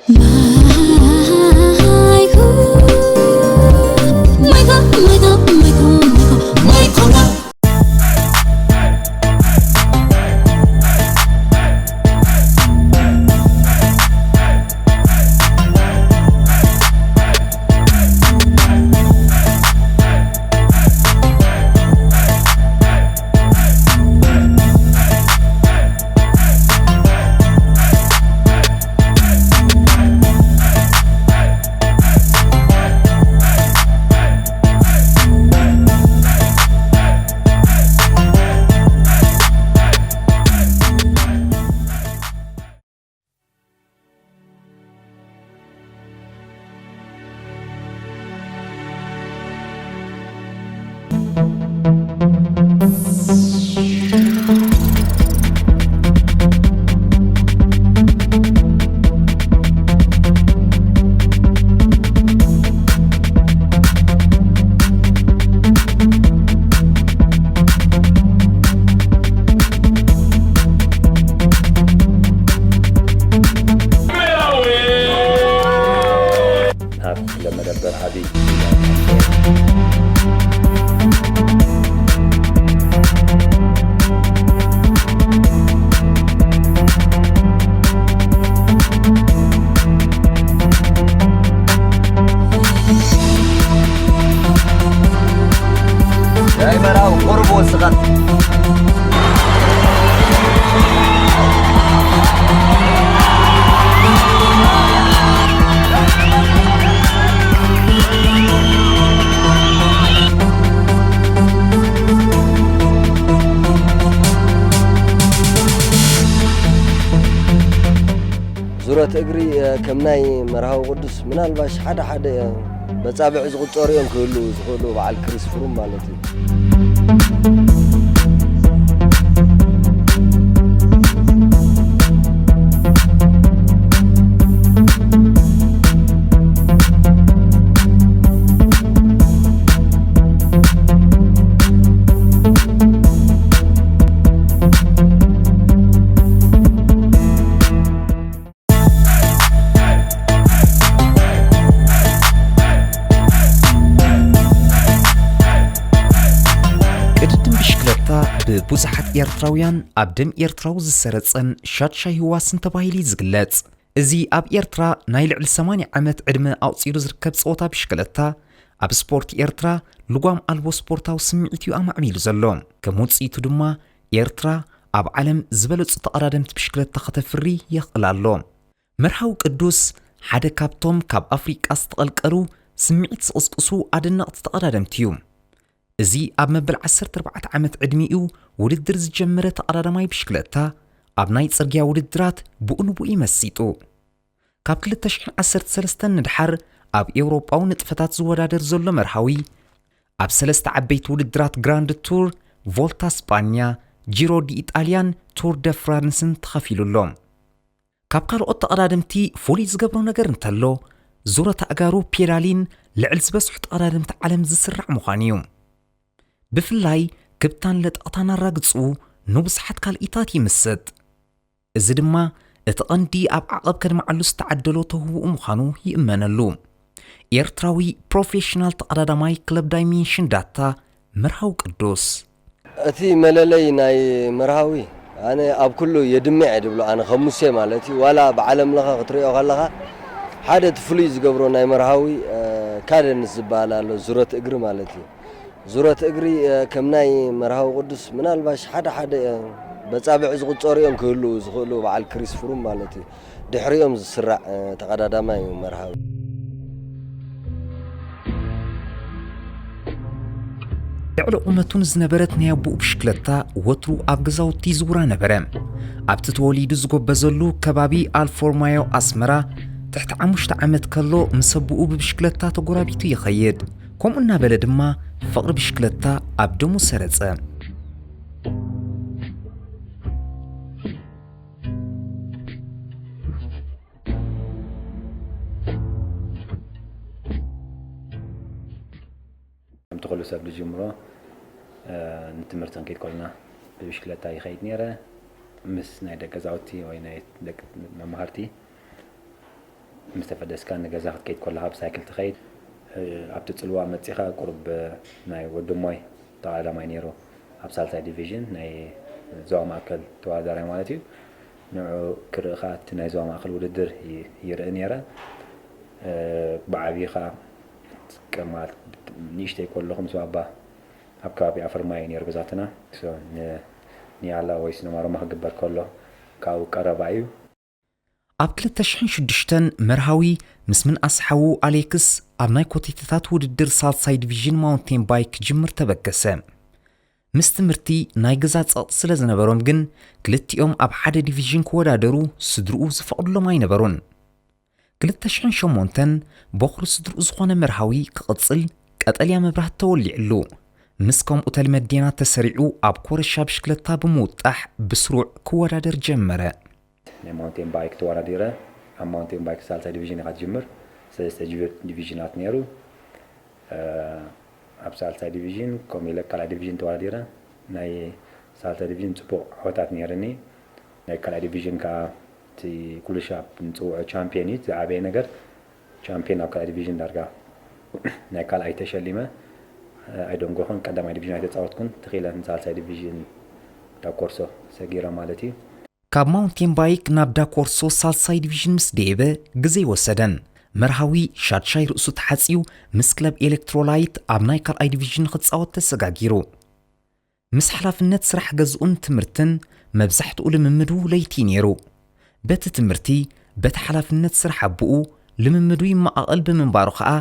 Maiko, Maiko, Maiko, Maiko, Maiko, Maiko. ኣብ ለመደበር ዓቢ ዳይመራው ቁርብ ወስኻት። ዙረት እግሪ፣ እ፣ ከም ናይ መርሃዊ ቅዱስ ምናልባሽ ሓደ ሓደ፣ እ፣ በጻብዕ ዝቑጸሩ እዮም ክህልዉ ዝኽእሉ፣ በዓል ክሪስ ፍሩም ማለት እዩ። ቅድድም ብሽክለታ ብብዙሓት ኤርትራውያን ኣብ ደም ኤርትራዊ ዝሰረጸን ሻድሻይ ህዋስን ተባሂሉ እዩ ዝግለጽ። እዚ ኣብ ኤርትራ ናይ ልዕሊ ሰማንያ ዓመት ዕድመ ኣቑጺሩ ዝርከብ ጸወታ ብሽክለታ፣ ኣብ ስፖርት ኤርትራ ልጓም ኣልቦ ስፖርታዊ ስምዒት እዩ ኣማዕቢሉ ዘሎ። ከም ውጽኢቱ ድማ፣ ኤርትራ ኣብ ዓለም ዝበለጹ ተቐዳደምቲ ብሽክለታ ከተፍሪ የኽእል ኣሎ። መርሃዊ ቅዱስ ሓደ ካብቶም ካብ ኣፍሪቃ ዝተቐልቀሉ ስምዒት ዝቕስቅሱ ኣደነቕቲ ተቐዳደምቲ እዩ። እዚ ኣብ መበል ዓሰርተ ኣርባዕተ ዓመት ዕድሚኡ ውድድር ዝጀመረ ተቐዳዳማይ ብሽክለታ፣ ኣብ ናይ ጽርግያ ውድድራት ብኡ ንብኡ እዩ መሲጡ። ካብ ክልተ ሽሕን ዓሰርተ ሰለስተን ንድሓር ኣብ ኤውሮጳዊ ንጥፈታት ዝወዳደር ዘሎ መርሃዊ፣ ኣብ ሰለስተ ዓበይቲ ውድድራት ግራንድ ቱር፣ ቮልታ ስጳኛ፣ ጂሮ ዲ ኢጣልያን ቱር ደ ፍራንስን ተኻፊሉ ኣሎ። ካብ ካልኦት ተቐዳደምቲ ፍሉይ ዝገብሮ ነገር እንተሎ፣ ዙረት ኣእጋሩ ፔዳሊን ልዕል ዝበዝሑ ተቐዳደምቲ ዓለም ዝስራዕ ምዃኑ እዩ። ብፍላይ ክብታን ለጠቕታን ኣራግጽኡ ንብዙሓት ካልኢታት ይምሰጥ። እዚ ድማ እቲ ቐንዲ ኣብ ዓቐብ ከድምዓሉ ዝተዓደሎ ተውህቦኡ ምዃኑ ይእመነሉ። ኤርትራዊ ፕሮፌሽናል ተቐዳዳማይ ክለብ ዳይሜንሽን ዳታ መርሃዊ ቅዱስ። እቲ መለለይ ናይ መርሃዊ፣ ኣነ ኣብ ኩሉ የድምዕ እየ ድብሎ፣ ኣነ ከም ሙሴ ማለት እዩ። ዋላ ብዓለም ለኸ ክትሪኦ ከለኻ፣ ሓደ እቲ ፍሉይ ዝገብሮ ናይ መርሃዊ፣ እ፣ ካደንስ ዝበሃል ኣሎ፣ ዙረት እግሪ ማለት እዩ። ዙረት እግሪ፣ እ፣ ከም ናይ መርሃዊ ቅዱስ ምናልባሽ ሓደ ሓደ፣ እ፣ በጻብዕ ዝቑጸሩ እዮም ክህልዉ ዝኽእሉ፣ በዓል ክሪስ ፍሩም ማለት እዩ። ድሕሪኦም ዝስራዕ፣ እ፣ ተቐዳዳማይ እዩ መርሃዊ። ልዕሊ ቁመቱ ንዝነበረት ናይ ኣቦኡ ብሽክለታ ወትሩ ኣብ ገዛውቲ ይዝውራ ነበረ። ኣብቲ ተወሊዱ ዝጎበዘሉ ከባቢ ኣልፎርማዮ ኣስመራ፣ ትሕቲ ሓሙሽተ ዓመት ከሎ ምስ ኣቦኡ ብብሽክለታ ተጎራቢቱ ይኸይድ። ከምኡ እናበለ ድማ ፍቕሪ ብሽክለታ ኣብ ደሙ ሰረጸ። ከምቲ ኩሉ ሰብ ዝጅምሮ፣ እ፣ ንትምህርቲ ክንከይድ ከለና ብብሽክለታ ይኸይድ ነይረ። ምስ ናይ ደቂ ገዛውቲ ወይ ናይ ደቂ መማህርቲ ምስ ተፈደስካ ንገዛ ክትከይድ ከለኻ ብሳይክል ትኸይድ። እ፣ ኣብቲ ጽልዋ መጺኻ ቁሩብ፣ እ፣ ናይ ወዲ ሞይ ተቐዳዳማይ ነይሩ ኣብ ሳልሳይ ዲቪዥን ናይ ዞባ ማእከል ተወዳዳራይ ማለት እዩ። ንዑ ክርኢ ከኣ እቲ ናይ ዞባ ማእከል ውድድር ይ-፣ ይርኢ ነይረ። እ፣ ብዓቢኻ ቀማል ንእሽተይ ከለኹ ምስ ባባ ኣብ ከባቢ ኣፈርማይ እዩ ነይሩ ገዛትና። ሶ፣ ን-፣ ንያላ ወይ ስኖማሮማ ክግበር ከሎ ካብኡ ቀረባ እዩ። ኣብ ክልተ ሽሕን ሽዱሽተን መርሃዊ ምስ ምንኣስ ሓዉ ኣሌክስ ኣብ ናይ ኮቴተታት ውድድር ሳልሳይ ዲቪዥን ማውንቴን ባይክ ክጅምር ተበገሰ። ምስ ትምህርቲ ናይ ገዛ ጸቕጢ ስለ ዝነበሮም ግን ክልቲኦም ኣብ ሓደ ዲቪዥን ክወዳደሩ ስድርኡ ዝፈቕድሎም ኣይነበሩን። ክልተ ሽሕን ሸሞንተን በኹሪ ስድርኡ ዝኾነ መርሃዊ ክቕጽል ቀጠልያ መብራህቲ ተወሊዕሉ። ምስ ከምኡ ተልመዴና ተሰሪዑ ኣብ ኮረሻ ብሽክለታ ብምውጣሕ ብስሩዕ ክወዳደር ጀመረ። ናይ ማውንቴን ባይክ ተወዳዲረ። ኣብ ማውንቴን ባይክ ሳልሳይ ዲቪዥን ኢኻ ትጅምር። ሰለስተ ዲቪ-፣ ዲቪዥናት ነይሩ። እ፣ ኣብ ሳልሳይ ዲቪዥን ከምኡ ኢለ ካልኣይ ዲቪዥን ተወዳዲረ። ናይ ሳልሳይ ዲቪዥን ጽቡቕ ዓወታት ነይርኒ። ናይ ካልኣይ ዲቪዥን ከኣ እቲ ኩሉ ሻብ ንጽውዖ ቻምፒየን እዩ። ዝዓበየ ነገር ቻምፒየን ኣብ ካልኣይ ዲቪዥን ዳርጋ ናይ ካልኣይ ተሸሊመ። ኣይደንጎኹን፣ ቀዳማይ ዲቪዥን ኣይተጻወትኩን። ተኺለ ንሳልሳይ ዲቪዥን ዳኮርሶ ሰጊረ ማለት እዩ። ካብ ማውንቴን ባይክ ናብ ዳኮርሶ ሳልሳይ ዲቪዥን ምስ ደየበ ግዜ ወሰደን። መርሃዊ ሻድሻይ ርእሱ ተሓጽዩ ምስ ክለብ ኤሌክትሮላይት ኣብ ናይ ካልኣይ ዲቪዥን ንኽጻወት ተሰጋጊሩ። ምስ ሓላፍነት ስራሕ ገዝኡን ትምህርትን መብዛሕትኡ ልምምዱ ለይቲ ነይሩ። በቲ ትምህርቲ፣ በቲ ሓላፍነት ስራሕ ኣቦኡ ልምምዱ ይመቓቐል ብምንባሩ ኸኣ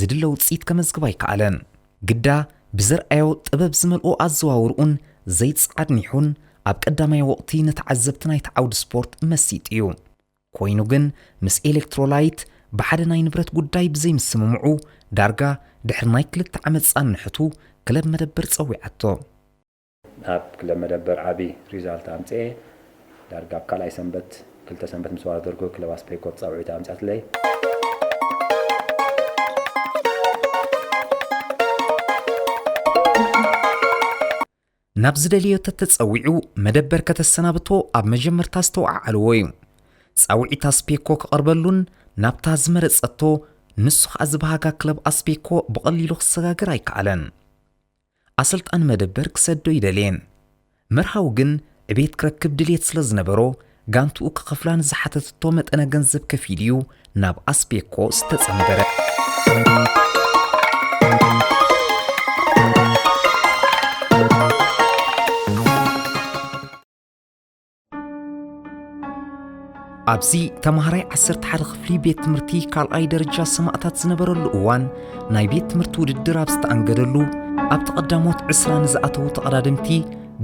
ዝድለ ውጽኢት ከመዝግብ ኣይከኣለን። ግዳ ብዘርኣዮ ጥበብ ዝመልኦ ኣዘዋውርኡን ዘይጸዓድኒሑን ኣብ ቀዳማይ ወቕቲ ንተዓዘብቲ ናይቲ ዓውዲ ስፖርት መሲጡ እዩ። ኮይኑ ግን ምስ ኤሌክትሮላይት ብሓደ ናይ ንብረት ጉዳይ ብዘይምስምምዑ ዳርጋ ድሕሪ ናይ ክልተ ዓመት ጻንሕቱ ክለብ መደበር ጸዊዓቶ። ኣብ ክለብ መደበር ዓቢ ሪዛልት ኣምጽኤ። ዳርጋ ኣብ ካልኣይ ሰንበት፣ ክልተ ሰንበት ምስ ተወዳደርኩ ክለብ ኣስፔኮ ጻውዒት ኣምጻትለይ። ናብ ዝደለዮ ተተጸዊዑ መደበር ከተሰናብቶ ኣብ መጀመርታ ዝተወዓዓልዎ እዩ። ጻውዒት ኣስፔኮ ክቐርበሉን ናብታ ዝመረጸቶ ንሱ ኸኣ ዝበሃጋ ክለብ ኣስፔኮ ብቐሊሉ ክሰጋገር ኣይከኣለን። ኣሰልጣኒ መደበር ክሰዶ ይደልየን። መርሃዊ ግን ዕቤት ክረክብ ድልየት ስለ ዝነበሮ፣ ጋንትኡ ክኸፍላ ንዝሓተትቶ መጠነ ገንዘብ ከፊሉ እዩ ናብ ኣስፔኮ ዝተጸንበረ። ኣብዚ ተማሃራይ ዓሰርተ ሓደ ክፍሊ ቤት ትምህርቲ ካልኣይ ደረጃ ሰማእታት ዝነበረሉ እዋን፣ ናይ ቤት ትምህርቲ ውድድር ኣብ ዝተኣንገደሉ፣ ኣብቲ ቀዳሞት ዕስራ ንዝኣተዉ ተቐዳደምቲ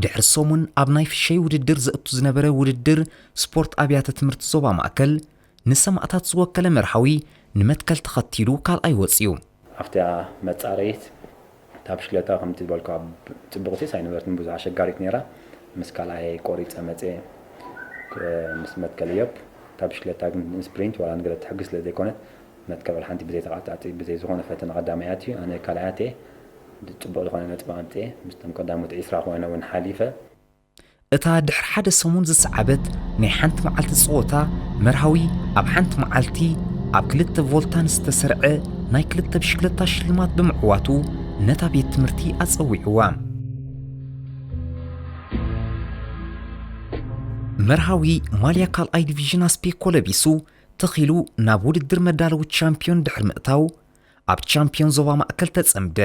ድሕሪ ሰሙን ኣብ ናይ ፍሸይ ውድድር ዘእቱ ዝነበረ ውድድር ስፖርት ኣብያተ ትምህርቲ ዞባ ማእከል፣ ንሰማእታት ዝወከለ መርሃዊ ንመትከል ተኸቲሉ ካልኣይ ወጺኡ። ኣብታ መጻረይት እታ ብሽክለታ ከምቲ ዝበልኩ ኣብ ጽቡቕቲ ኣይነበረትን፣ ብዙሕ ኣሸጋሪት ነይራ። ምስ ካልኣይ ቆሪጸ መጽየ፣ ክ-፣ ምስ መትከል እዮብ። እታ ብሽክለታ ግን ንስፕሪንት ዋላ ንገለ ትሕግዝ ስለ ዘይኮነት፣ መትከል ዋላ ሓንቲ ብዘይ ተቓጣጢ፣ ብዘይ ዝኾነ ፈተነ ቀዳማይ ኣትዩ፣ ኣነ ካልኣይ ኣትየ። ጽቡቕ ዝኾነ ነጥቢ ኣምጽየ፣ ምስቶም ቀዳሞት ዕስራ ኮይነ እውን ሓሊፈ። እታ ድሕሪ ሓደ ሰሙን ዝሰዓበት ናይ ሓንቲ መዓልቲ ጸወታ፣ መርሃዊ ኣብ ሓንቲ መዓልቲ ኣብ ክልተ ቮልታ ንዝተሰርዐ ናይ ክልተ ብሽክለታ ሽልማት ብምዕዋቱ ነታ ቤት ትምህርቲ ኣጸዊዕዋ። መርሃዊ ማልያ ካልኣይ ዲቪዥን ኣስፔኮ ለቢሱ ትኺሉ ናብ ውድድር መዳለዊ ቻምፒዮን ድሕሪ ምእታው፣ ኣብ ቻምፒዮን ዞባ ማእከል ተጸምደ።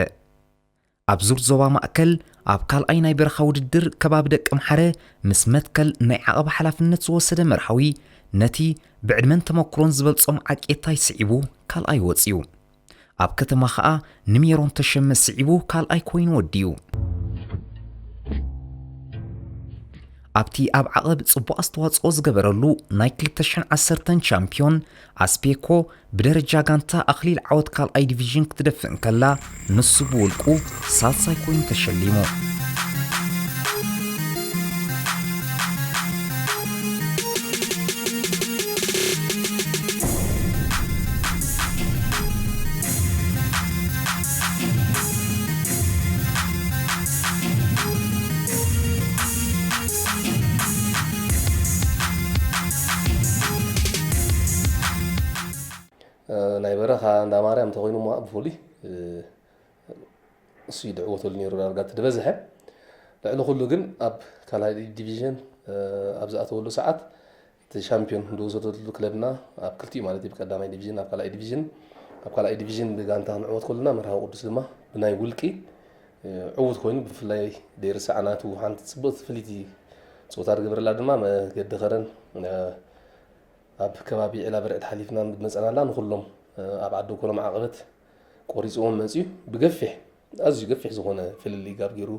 ኣብ ዙር ዞባ ማእከል፣ ኣብ ካልኣይ ናይ በረኻ ውድድር ከባቢ ደቀምሓረ ምስ መትከል ናይ ዓቐባ ሓላፍነት ዝወሰደ መርሃዊ፣ ነቲ ብዕድመን ተመኩሮን ዝበልጾም ዓቄታይ ስዒቡ ካልኣይ ወጺኡ። ኣብ ከተማ ኸኣ ንሜሮን ተሸመ ስዒቡ ካልኣይ ኮይኑ ወዲኡ። ኣብቲ ኣብ ዓቐብ ጽቡቕ ኣስተዋጽኦ ዝገበረሉ ናይ ክልተ ሽሕን ዓሰርተን ቻምፒዮን ኣስፔኮ ብደረጃ ጋንታ ኣኽሊል ዓወት ካልኣይ ዲቪዥን ክትደፍእ እንከላ፣ ንሱ ብውልቁ ሳልሳይ ኮይኑ ተሸሊሙ። ናይ በረኻ እንዳ ማርያም እንተኾይኑ እሞ ብፍሉይ እሱ ይድዕወተሉ ነይሩ ዳርጋ እቲ ዝበዝሐ። ልዕሊ ኩሉ ግን ኣብ ካልኣይ ዲቪዥን ኣብ ዝኣተወሉ ሰዓት እቲ ሻምፒዮን ዝወሰደሉ ክለብና ኣብ ክልቲኡ ማለት እዩ፣ ብቀዳማይ ዲቪዥን ኣብ ካልኣይ ዲቪዥን፣ ኣብ ካልኣይ ዲቪዥን ብጋንታ ክንዕወት ከለና መርሃዊ ቅዱስ ድማ ብናይ ውልቂ ዕዉት ኮይኑ ብፍላይ ደይርሳዕ ናቱ ሓንቲ ጽብቕቲ ፍልይቲ ጸወታ ዝገበረላ ድማ መገዲ ከረን ኣብ ከባቢ ዒላ በርዕድ ሓሊፍና መጸናላ ንኹሎም ኣብ ዓዲ ኮሎም ዓቐበት ቆሪጽዎም መጽዩ ብገፊሕ ኣዝዩ ገፊሕ ዝኾነ ፍልልይ ጋብ ገይሩ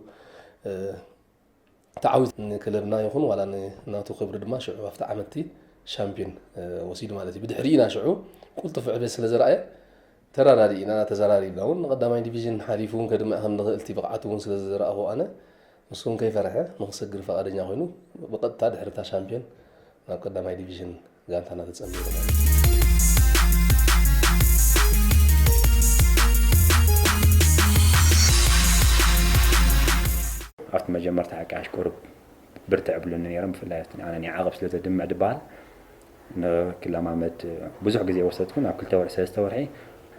ተዓዊት ንክለብና ይኹን ዋላ ንናቱ ክብሪ ድማ ሽዑ ኣብቲ ዓመትቲ ሻምፒዮን ወሲዱ ማለት እዩ። ብድሕሪ ኢና ሽዑ ቁልጡፍ ዕቤት ስለ ዘርኣየ ተራዳዲእና ተዘራሪብና እውን ንቀዳማይ ዲቪዥን ሓሊፉ እውን ከድምዕ ከም ንኽእል እቲ ብቕዓቱ እውን ስለ ዘርኣኹ ኣነ ንሱ እውን ከይፈርሐ ንኽሰግር ፈቓደኛ ኮይኑ ብቐጥታ ድሕሪ እታ ሻምፒዮን ናብ ቀዳማይ ዲቪዥን ጋንታና ተጸንቢሩ ማለት እዩ። ኣብቲ መጀመርታ ሓቂ ኣሽኮሩ ብርትዕ ይብሉኒ ነይሮም። ብፍላይ ኣብቲ ኣነ ናይ ዓቐብ ስለ ዘድምዕ ዝበሃል ንክለማመድ ብዙሕ ግዜ ወሰድኩ። ናብ ክልተ ወርሒ ሰለስተ ወርሒ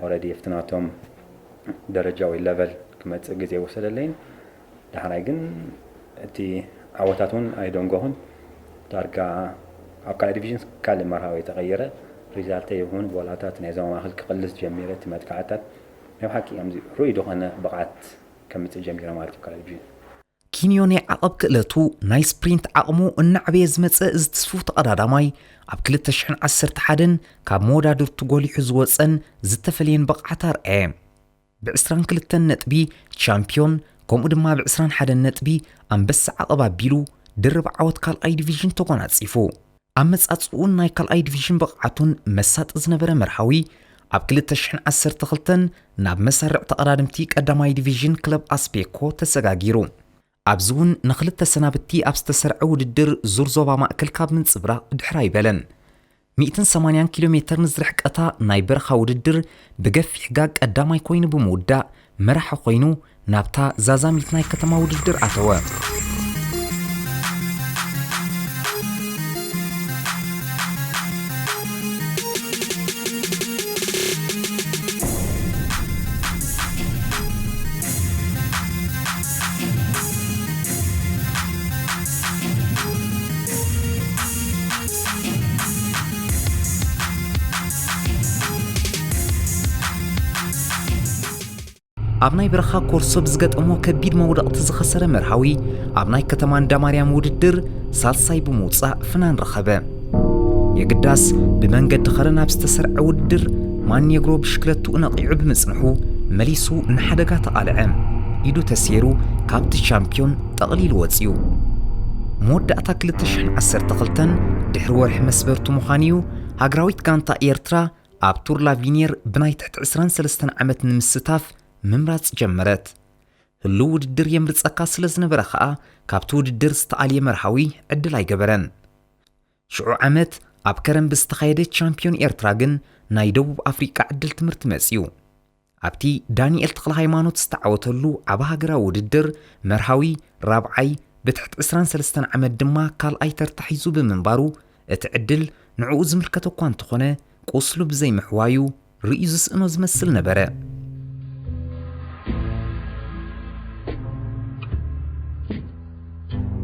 ኦረዲ ኣብቲ ናቶም ደረጃ ወይ ለቨል ክመጽእ ግዜ ወሰደለይን። ዳሕራይ ግን እቲ ዓወታት እውን ኣይደንጎኹን። ዳርጋ ኣብ ካልኣይ ዲቪዥን ካልእ መርሃዊ ተቐይረ። ሪዛልተይ ይኹን ቦላታት ናይ ዞባ ማእከል ክቕልስ ጀሚረ። እቲ መጥቃዕታት ናይ ብሓቂ ከምዚ ርኡይ ዝኾነ ብቕዓት ከምጽእ ጀሚረ ማለት እዩ። ካልኣይ ዲቪዥን ኪንዮ ናይ ዓቐብ ክእለቱ፣ ናይ ስፕሪንት ዓቕሙ እናዕበየ ዝመጸ እዚ ትስፉው ተቐዳዳማይ፣ ኣብ ክልተ ሽሕን ዓሰርተ ሓደን ካብ መወዳድርቱ ጎሊሑ ዝወጸን ዝተፈልየን ብቕዓት ኣርኣየ። ብ ዕስራን ክልተን ነጥቢ ቻምፒዮን፣ ከምኡ ድማ ብ ዕስራን ሓደን ነጥቢ ኣንበሳ ዓቐብ ኣቢሉ ድርብ ዓወት ካልኣይ ዲቪዥን ተጎናጺፉ። ኣመጻጽኡን ናይ ካልኣይ ዲቪዥን ብቕዓቱን መሳጢ ዝነበረ መርሃዊ፣ ኣብ ክልተ ሽሕን ዓሰርተ ክልተን ናብ መሳርዕ ተቐዳደምቲ ቀዳማይ ዲቪዥን ክለብ ኣስቤኮ ተሰጋጊሩ። ኣብዚ እውን ንኽልተ ሰናብቲ ኣብ ዝተሰርዐ ውድድር ዙር ዞባ ማእከል ካብ ምንጽብራቕ ድሕር ኣይበለን። ሚእትን ሰማንያን ኪሎ ሜተር ንዝርሕቀታ ናይ በረኻ ውድድር ብገፊሕ ጋግ ቀዳማይ ኮይኑ ብምውዳእ መራሒ ኮይኑ ናብታ ዛዛሚት ናይ ከተማ ውድድር ኣተወ። ኣብ ናይ በረኻ ኮርሶ ብዝገጠሞ ከቢድ መውደቕቲ ዝኸሰረ መርሃዊ፣ ኣብ ናይ ከተማ እንዳ ማርያም ውድድር ሳልሳይ ብምውጻእ ፍናን ረኸበ። የግዳስ፣ ብመንገዲ ኸረን ኣብ ዝተሰርዐ ውድድር ማኔግሮ ብሽክለትኡ ነቒዑ ብምጽንሑ፣ መሊሱ ንሓደጋ ተቓልዐ። ኢዱ ተሰይሩ ካብቲ ቻምፒዮን ጠቕሊሉ ወጺኡ። መወዳእታ ክልተ ሽሕን ዓሰርተ ክልተን ድሕሪ ወርሒ መስበርቱ ምዃኑ'ዩ፣ ሃገራዊት ጋንታ ኤርትራ ኣብ ቱር ላቪኒየር ብናይ ትሕቲ ዕስራን ሰለስተን ዓመት ንምስታፍ ምምራጽ ጀመረት። ህሉው ውድድር የምርጸካ ስለ ዝነበረ ከኣ፣ ካብቲ ውድድር ዝተኣልየ መርሃዊ ዕድል ኣይገበረን። ሽዑ ዓመት ኣብ ከረን ብዝተኻየደ ቻምፒዮን ኤርትራ ግን ናይ ደቡብ ኣፍሪቃ ዕድል ትምህርቲ መጺኡ። ኣብቲ ዳንኤል ተኽለሃይማኖት ዝተዓወተሉ ዓቢ ሃገራዊ ውድድር መርሃዊ ራብዓይ፣ ብትሕቲ ዕስራን ሰለስተን ዓመት ድማ ካልኣይ ተርታ ሒዙ ብምንባሩ፣ እቲ ዕድል ንዕኡ ዝምልከት እኳ እንተኾነ፣ ቁስሉ ብዘይምሕዋዩ ርእዩ ዝስእኖ ዝመስል ነበረ።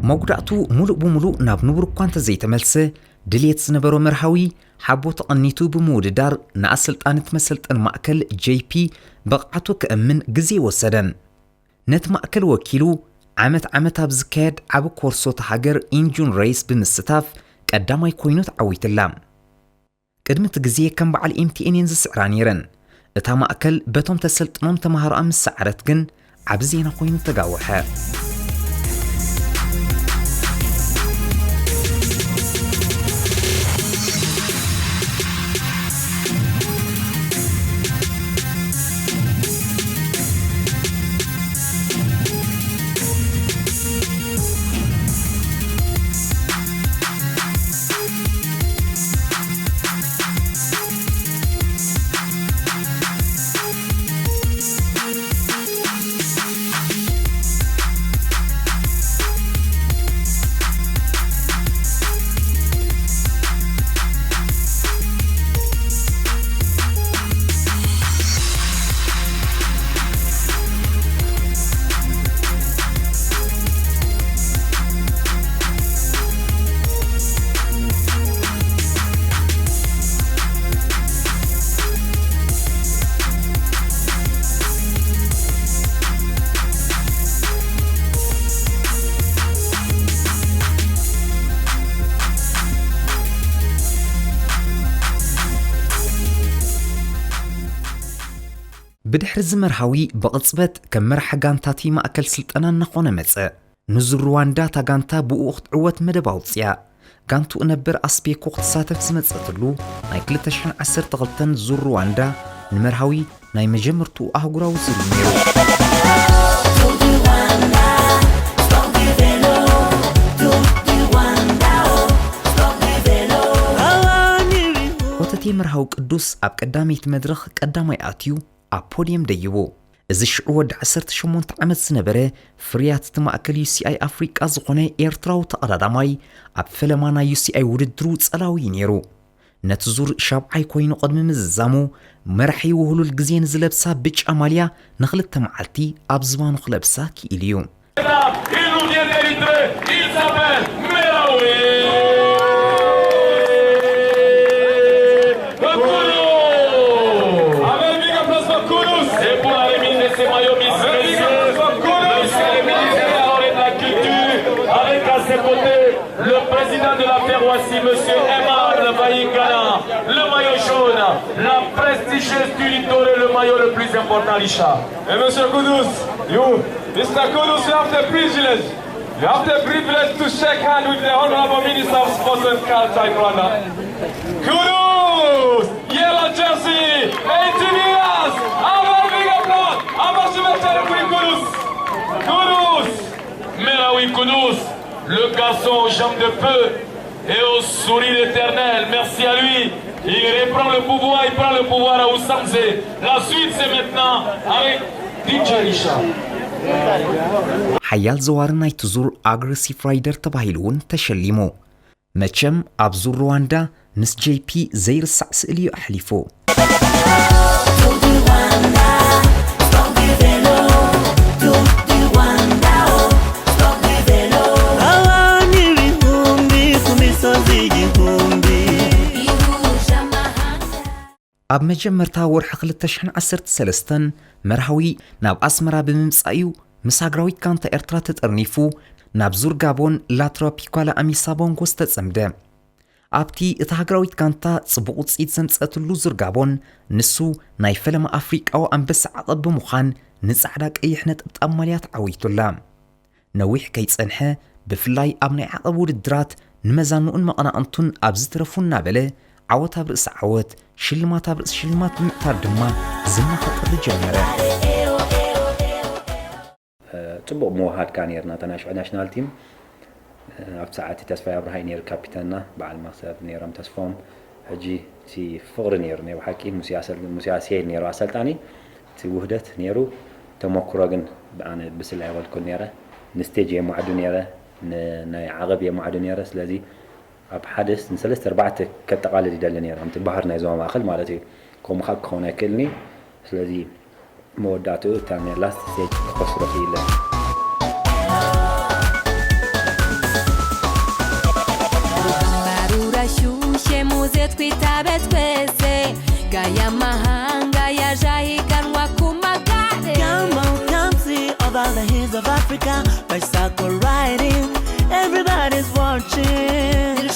መጉዳእቱ ሙሉእ ብሙሉእ ናብ ንቡር እኳ እንተዘይተመልሰ፣ ድልየት ዝነበሮ መርሃዊ ሓቦ ተቐኒቱ ብምውድዳር ንኣሰልጣኒት መሰልጠኒ ማእከል ጄይፒ ብቕዓቱ ከእምን ግዜ ወሰደን። ነቲ ማእከል ወኪሉ ዓመት ዓመት ኣብ ዝካየድ ዓቢ ኮርሶ እታ ሃገር ኢንጁን ሬስ ብምስታፍ ቀዳማይ ኮይኑ ተዓዊትላ። ቅድሚ እቲ ግዜ ከም በዓል ኤምቲኤን እየን ዝስዕራ ነይረን። እታ ማእከል በቶም ተሰልጥኖም ተማሃሮኣ ምስ ሰዓረት ግን ዓቢ ዜና ኮይኑ ተጋውሐ። ብድሕሪ እዚ መርሃዊ ብቕጽበት ከም መራሕ ጋንታ እቲ ማእከል ስልጠና እናኾነ መጸ። ንዙር ሩዋንዳ እታ ጋንታ ብኡ ክትዕወት መደብ ኣውጽያ። ጋንትኡ ነበር ኣስቤኮ ክትሳተፍ ዝመጸትሉ ናይ ክልተ ሽሕን ዓሰርተ ክልተን ዙር ሩዋንዳ ንመርሃዊ ናይ መጀመርትኡ ኣህጉራዊ ዙር እዩ ነይሩ። ኮተቴ መርሃዊ ቅዱስ ኣብ ቀዳመይቲ መድረኽ ቀዳማይ ኣትዩ ኣብ ፖድየም ደይቡ። እዚ ሽዑ ወዲ ዓሰርተ ሸሞንተ ዓመት ዝነበረ ፍርያት እቲ ማእከል ዩ ሲ ኣይ ኣፍሪቃ ዝኾነ ኤርትራዊ ተቐዳዳማይ ኣብ ፈለማ ናይ ዩ ሲ ኣይ ውድድሩ ጸላዊ እዩ ነይሩ። ነቲ ዙር ሻብዓይ ኮይኑ ቅድሚ ምዝዛሙ መራሒ ውህሉል ግዜ ንዝለብሳ ብጫ ማልያ ንኽልተ መዓልቲ ኣብ ዝባኑ ክለብሳ ክኢሉ እዩ። Il nous vient d'Érythrée, il s'appelle Merawi Kudus. Avec big applause for Kudus. Et pour la remise de ces maillots, Miss Monsieur, Monsieur le ministre de la Culture, avec à ses côtés le président de la F E R Roissy, Monsieur Emar Bayingana, le maillot jaune, la prestigieuse tuile dorée, le maillot le plus important, Richard. Et Monsieur Kudus, you, Mister Kudus, you have the privilege, you have the privilege to shake hand with the Honorable Minister of Sports and Culture in Rwanda. Kudus, yellow jersey, eighteen years, avec big applause, applaudissements pour Kudus. Kudus, Merawi Kudus, le garçon aux jambes de feu et au sourire éternel. Merci à lui. Il reprend le pouvoir, il prend le pouvoir à Ousamze. La suite, c'est maintenant avec D J Richard. ሓያል ዘዋሪ ናይቲ ዙር ኣግረሲቭ ራይደር ተባሂሉ እውን ተሸሊሙ። መቸም ኣብ ዙር ሩዋንዳ ምስ ጄ ፒ ዘይርሳዕ ስእሊ እዩ ኣሕሊፉ። ኣብ መጀመርታ ወርሒ ክልተ ሽሕን ዓሰርተ ሰለስተን መርሃዊ ናብ ኣስመራ ብምምጻእ እዩ ምስ ሃገራዊት ጋንታ ኤርትራ ተጠርኒፉ ናብ ዙር ጋቦን ላትሮፒኳላ ኣሚሳ ቦንጎ ዝተጸምደ። ኣብቲ እታ ሃገራዊት ጋንታ ጽቡቕ ውጽኢት ዘምጸእትሉ ዙር ጋቦን ንሱ ናይ ፈለማ ኣፍሪቃዊ ኣንበሳ ዓቐብ ብምዃን ንጻዕዳ ቀይሕ ነጠብጣብ ማልያ ተዓዊቱላ። ነዊሕ ከይጸንሐ ብፍላይ ኣብ ናይ ዓቐብ ውድድራት ንመዛንኡን መቐናቕንቱን ኣብ ዝትረፉ እናበለ ዓወት ኣብ ርእሲ ዓወት ሽልማት ኣብ ርእሲ ሽልማት ብምዕታር ድማ ዝና ከጥሪ ጀመረ። ፅቡቕ ምውሃድ ካ ነርና እታ ናይ ሽዑ ናሽናል ቲም ኣብቲ ሰዓት ተስፋይ ኣብርሃይ ነይሩ ካፒተንና በዓል መክሰብ ነይሮም ተስፎም ሕጂ እቲ ፍቕሪ ነይሩ ናይ ብሓቂ ሙስያ ሰይድ ነይሩ ኣሰልጣኒ እቲ ውህደት ነይሩ ተመክሮ ግን ኣነ ብስላ ይበልኩን ነይረ ንስቴጅ የማዕዱ ነይረ ናይ ዓቐብ የማዕዱ ነይረ ስለዚ ኣብ ሓደ ንሰለስተ ኣርባዕተ ከጠቓልል ይደሊ ነይረ እቲ ባህር ናይ ዞባ ማእኸል ማለት እዩ ከምኡ ከዓ ክኸውን ኣይክእልን እዩ ስለዚ መወዳእትኡ እታ ናይ ላስት ስቴጅ ክኸስሮ ክኢለ Barura shushe muze twitabetwese gaya mahanga yaje ahiganwa ku magare Come on, come see over the hills of Africa. Bicycle riding, everybody's watching.